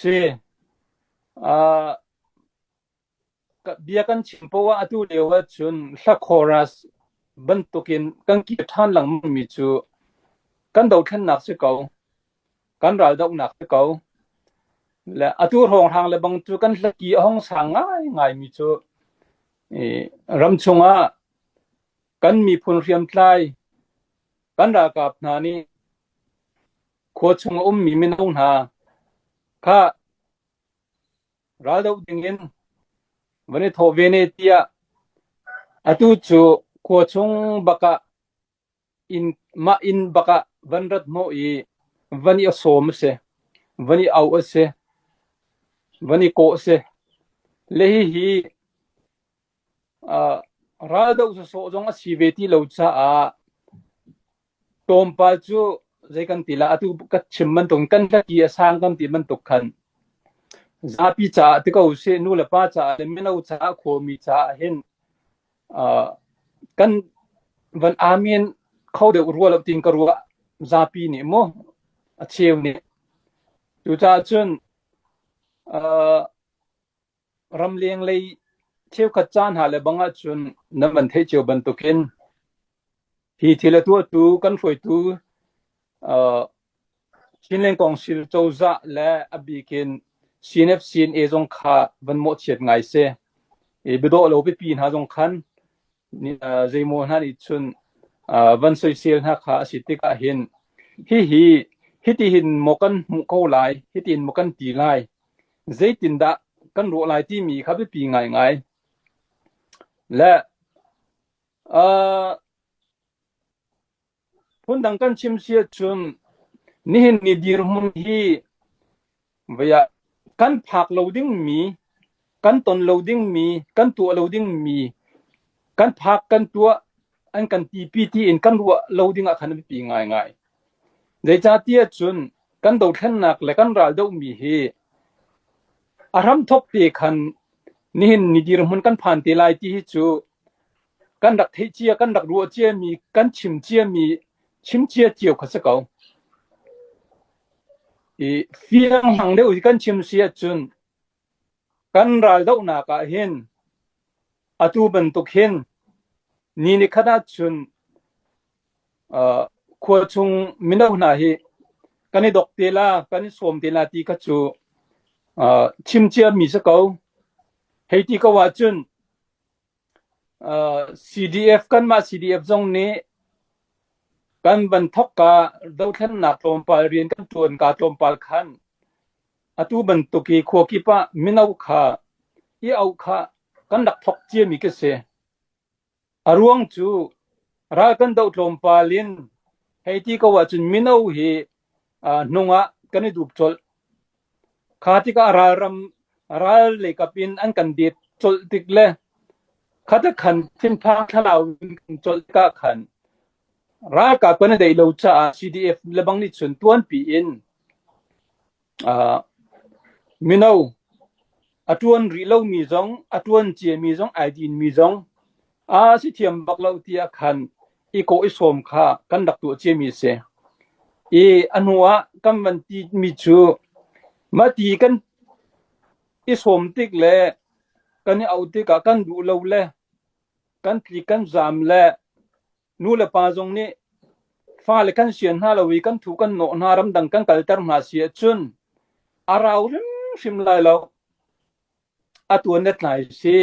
Si. Uh, bia kan chim poah ah atu lio ahcun hla chorus bantukin kan kir ṭhan lengmangmi cu kan dothlennak si ko. Kan raldohnak si ko. Le atu hrawnghrang le bang cu kan hlaki a hong sang ngaingaimi cu ram chungah kan miphun hriamtlai kan ralkap hna nih khua chung a ummi mino hna kha raldoh dingin van i thawh ve ne tiah atu cu khua chung bakah inn mah inn bakah van rat hnawh i van i sawm a si, van i auh a si, van i kawh a si. Le hihi uh, raldoh sawsawh zong a si ve ti lo caah tlawmpal cu zei kan ti la atu ka chim bantuk kan hlaki a sang kan ti bantuk khan zapi caah ti ko sih nu le pa caah le mino caah khuami caah hin uh, kan van amen kho deuh rua lo tin ka ruah zapi nih mu a cheu nih cucaah cun uh, Ramleng lei cheukhat ca hna le bang ahcun nan van theih cio bantukin hi thil a tuahtu kan hruaitu uh, Chinland Council cozah le a bik in CNF CNA zong kha van mawhchiat ngai si. I biadawh lo pipi hna zong khan zeimaw hna nih cun van soisel hna kha a si tikah hin hihi hitihin maw kan hmuh ko lai, hitin maw kan ti lai, zeitindah kan ruah lai timi kha biapi ngaingai. Le uh, Phundang kan chim si ahcun nihin ni dirhmun hi vei ah kan phak lo dingmi, kan ton lo dingmi, kan tuah lo dingmi, kan phak kan tuah an kan tipi tiin kan ruah lo ding ah khan a biapi ngaingai. Zeicahtiah cun kan dothlennak le kan ral dohmi hi a hramthawk te khan nihin ni dirhmun kan phan te lai ti hi cu kan rak theih cia, kan rak ruah ciami, kan chim ciami, chim cia cio kha si ko. I fiang hlang deuh i kan chim si ahcun kan raldohnak ah hin atu bantuk hin ni ni khat ahcun uh, khua chung mino hna hi kan i dok te la, kan i sawm te la ti kha cu uh, chim ciami si ko. Hei ti ko ahcun CDF kanmah CDF zong nih kan van thawk ka dothlennak tlawmpal rian kan ṭuan ka tlawmpal khan atu bantuk i khua kip ah mino kha i auh kha kan rak thawk ciami ka si. A ruang cu ral kan doh tlawmpal in hei ti ko ahcun mino hi hnung ah kan i dup colh. Kha tikah ralram ral leikap in an kan det colh tik le khata khan thinphang thlalau in kan colh tikah khan ralkap kan i deih lo caah CDF lebang nih cun tuanpi in uh, mino a ṭuan rih lomi zong a ṭuan ciami zong ai dinmi zong a si thiam bak lo tiah khan i kawh i sawm kha kan rak tuah ciami a si. I a hnu ah kan van timi cu mah ti kan i sawm tik le kan i auh tikah kan duh lo le kan tlik kan zaam le nu le pa zong nih fale kan sian hna lo i kan thu kan nawh hna ramdang kan kalter hna si ahcun a rau hrimhrim lai lo. A tuan le tlai si.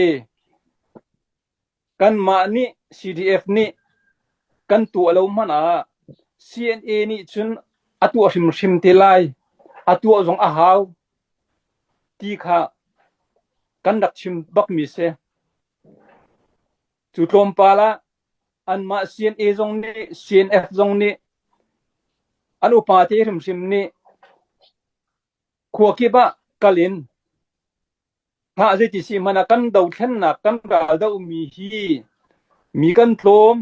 Kanmah nih CDF nih kan tuah lo hmanh ah CNA nih cun a tuah hrimhrim te lai. A tuah zong a hau ti kha kan rak chim bakmi si. Cu tlawmpal ah anmah CNA zong nih CNF zong nih an upa te hrimhrim nih khua kip ah kal in Hngah zeiti si hmanh ah kan dothlennak kan ral dohmi hi mi kan tlawm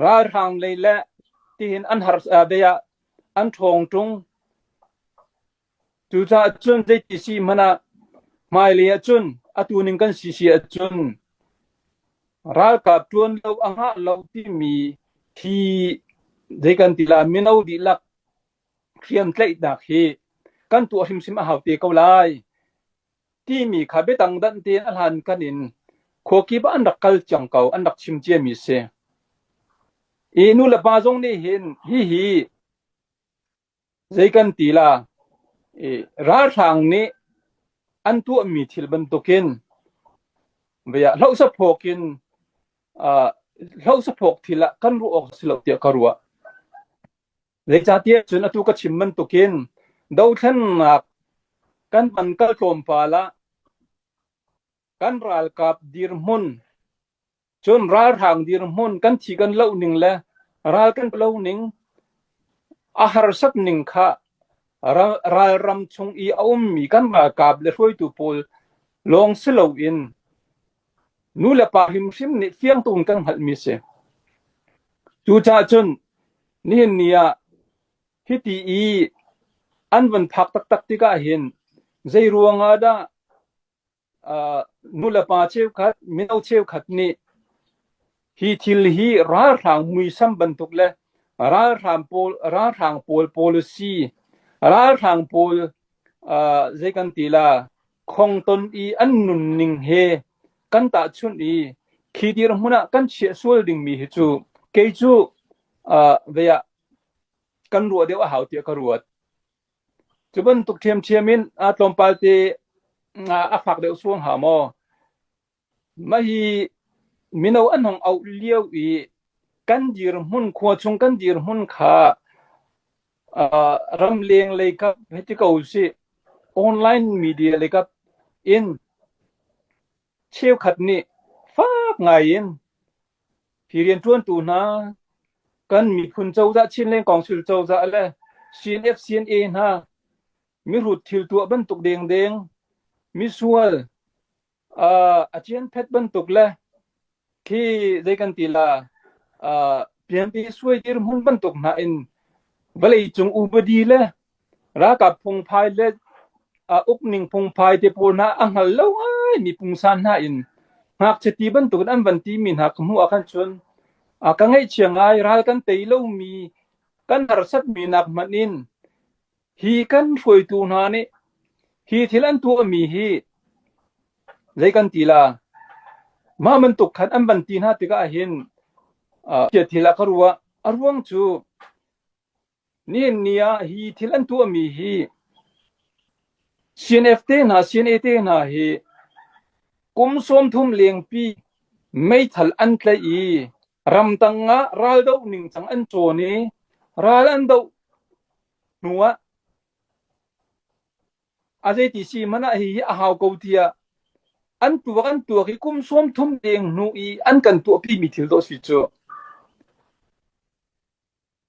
ralhrang lei le tihin an har bei ah an ṭhawng ṭung cucaah cun zeiti si hmanh ah hmailei ah cun atu ning kan si si ahcun ralkap ṭuan lo a ngah lo timi hi zei kan ti la mino dihlak hriamtlaihnak hi kan tuah hrimhrim a hau te ko lai timi kha biadang danh tein a hlan kan in khuakip ah an rak kal cang ko, an rak chim ciami si. I nu le pa zong nih hin hihi zei kan ti la i ralhrang nih an tuahmi thil bantukin vei ah hlohsaphawk in uh, hlohsaphawk thil ah kan ruah awk si lo tiah ka ruah. Zeicahtiah cun atu ka chim bantukin dothlennak kan van kal tlawmpal ah kan ralkap dirhmun cun ralhrang dirhmun kan thi kan loh ning le ral kan lo ning a harsat ning kha ralram chung i a ummi kan ralkap le hruaitu pawl lawng si loin nu le pa hrimhrim nih fiang tuk in kan hngalhmi si. Cucaah cun nihin ni ah hiti i an van phak taktak tikah hin zei ruangah dah nu le pa cheukhat, mino cheukhat nih hi thil hi ralhrang muisam bantuk le ralhrang pawl ralhrang pawl policy ralhrang pawl zei kan ti la khongton i an nunning he kan tahchunh i khi dirhmun ah kan chiah sual dingmi hi cu kei cu vei ah kan ruah deuh a hau tiah ka ruat. Cu bantuk ṭhiamṭhiam in tlawmpal te a fak deuh suang hnga maw? Mah hi mino an hong auh lio i kan dirhmun khua chung kan dirhmun kha ramleng lei kap hei ti ko usih online media lei kap in cheukhat nih fak ngai in Hi rianṭuantu hna kan miphun cozah Chinland Council cozah le CNF CNA hna mihrut thil tuah bantuk dengdeng misual a cianphet bantuk le khi zei kan ti la pianpi suai dirhmun bantuk hna in vawleicung upadi le Ralkap phungphai le ukning phungphai te pawl hna a hngal lo ngaimi pungsan hna in ngakchia ti bantukin an van timi hna ka hmuh ah khan cun ka ngaihchia ngai. Ral kan tei lomi kan harsatmi nak hmanh in hi kan hruaitu hna nih hi thil an tuahmi hi zei kan ti la mah bantuk khan an van ti hna tikah hin thil ah ka ruah. A ruang cu Nihin ni ah hi thil an tuahmi hi CNF te hna, CNA te hna hi kum 30 lengpi meithal an tlaih i ramtang ah raldoh ningcang an cawn i ral an doh hnu ah a zeiti si hmanh ah hihi a hau ko tiah an tuak an tuak i kum 30 leng hnu i an kan tuahpimi thil dawh si cu.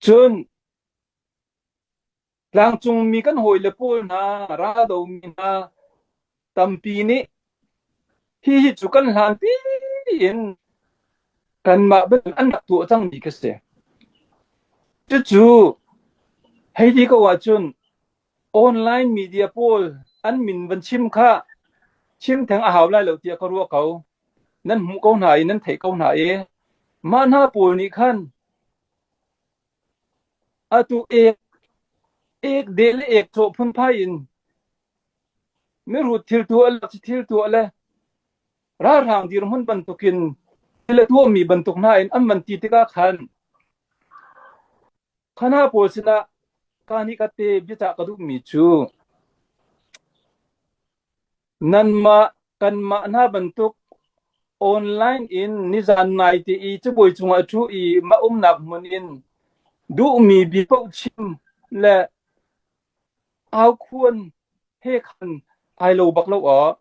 Cun tlangcungmi kan hawile pawl hna, raldomi hna tampi nih hihi cu kan hlanpi in kanmah bantuk an rak tuah cangmi khi si. Cucu hei ti ko ahcun online media pawl an min van chim kha chim theng a hau lai lo tiah ka ruah ko. Nan hmuh ko hna i nan theih ko hna i mah hna pawl nih khan Atu ek ek deh le ek cawh phunphai in mirut thil tuah le thil tuah le ralhrang dirhmun bantukin thil a tuahmi bantuk hna in an van ti tikah khan khana pawl sinah ka nih ka te biacah ka duhmi cu Nanmah kanmah hna bantuk online in nizan naite i cabuai cungah a ṭhu i mah umnak hmun in duhmi bia paoh chim le aukhuan he khan ai lo bak lo aw.